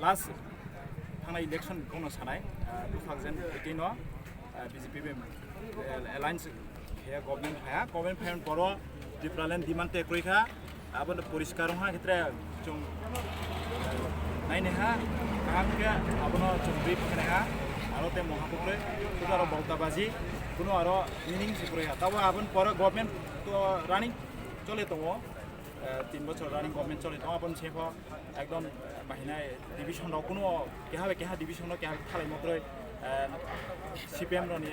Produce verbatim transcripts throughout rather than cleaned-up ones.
Last thangnai election bono sanai, ah, two thousand eighteen o, ah, B J P bai, eh, alliance khe government phaya, government phayani poro Tipraland demand te kwrwi kha, abono poriskar wngkha khe tere chwng, eh, naini ha, kaham khe abono chwng brief khenai ha, aro tei moha kwplwi, sudu aro bolta baji, kuno aro meaning se kwrwi ha. Tabo aboni poro government to running chole tongo, eh, tin bochor running government chole tongo, aboni sengkho ekdom, eh, bahina division rok kuno keha bai keha division no keha thalai motroi, eh, C P M roni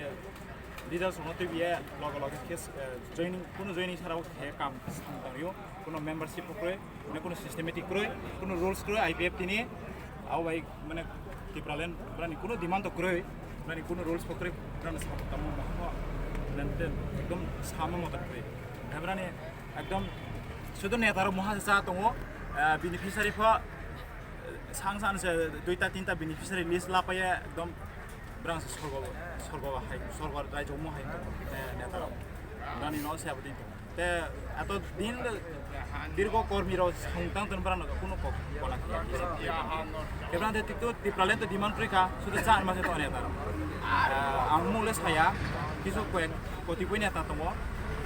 leaders rokno twibiye logo logo khe, eh, joining, kuno joining sarao khe kam samung tangrio, kuno membership kwrwi, mane kuno systematic kwrwi, kuno rules kwrwi I P F T ni, abo bai mane Tipraland brani kuno demand to kwrwi, brani kuno rules bo kwrwi, brani samung tangmo moha, ekdom samo moto kwrwi. Brani ekdom sudu neta rok moha se cha tongo, eh, beneficiary pho, eh, sang san se duita tinta beneficiary list lapaiye ekdom brang se sorgo, sorgo hai, sorgo raijo mo hai, eh, neta rok. Brani no se abodin. Te ato din dirgo kormi rok song tang ton brang no kuno kok kona khe. Kebran de tikto Tipraland to demand kwrwi kha, sudu cha ma se to neta rok. Eh, ang mole saya, kisu koyek kotipui neta tongo,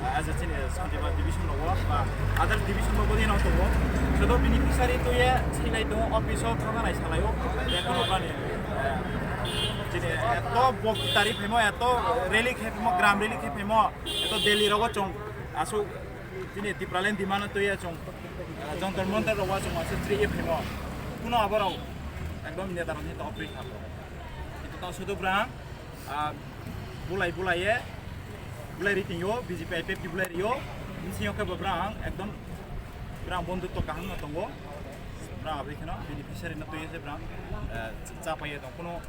ah, as a chini Santiba division rogo, ba other division rogo dino tongo. Joto beneficiary to ye silai tongo, office o thangna nai salai o. Ekono bani, eh, chini eto bok tari phaimo, eto rally khe phaimo, gram rally khe phaimo, eto Delhi rogo chong asu chini Tipraland demand to ye chong, eh, Jantar Mantar rogo chong asu tri ye phaimo. Kuno aborok ekdom neta rok ni to opri kha. Itu tang sudu brang, ah, bulai bulai ye, bulai ri tingyo, B J P I P F T bulai rio, bisi yo khe bo brang ekdom brang bondhutto kaham no tongo, brang abri kheno beneficiary no tuye se brang, eh, cha paye tong, kuno,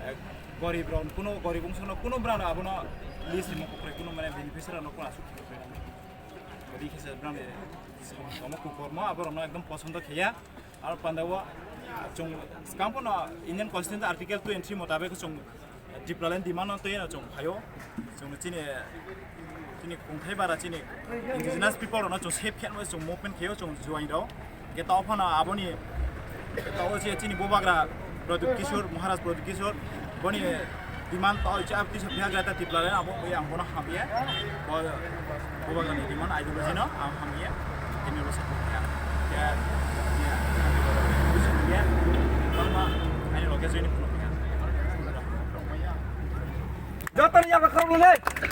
eh, gorib rok, kuno gorib wngsa no, kuno brang abono list ni mokok kuno mane beneficiary no kuno asuk khe ri khe se brang ni somo kukormo aborok no ekdom posondo kheya. Aro pandao, ah, chwng swkang phano Indian Constitution Article two and three motabek chwng Tipraland demand no twi no chwng phaio. Chwng chini, chini kungthai bara chini indigenous people rokno chwng safe khe chwng movement khaio chwng juain rok. Hwnkhe tao phano aboni tao je chini bubagra Pradyut Kishore, Maharaj Pradyut Kishore, boni demand to cha tisa bihagra ta Tipraland abo oi ang bono hamya. Bo, bubagra ni demand ideology no ang hamya. Ini lo support ya. Ya, ya. Bangma, ani loge join puno ya. Joto ni yaba khorok le.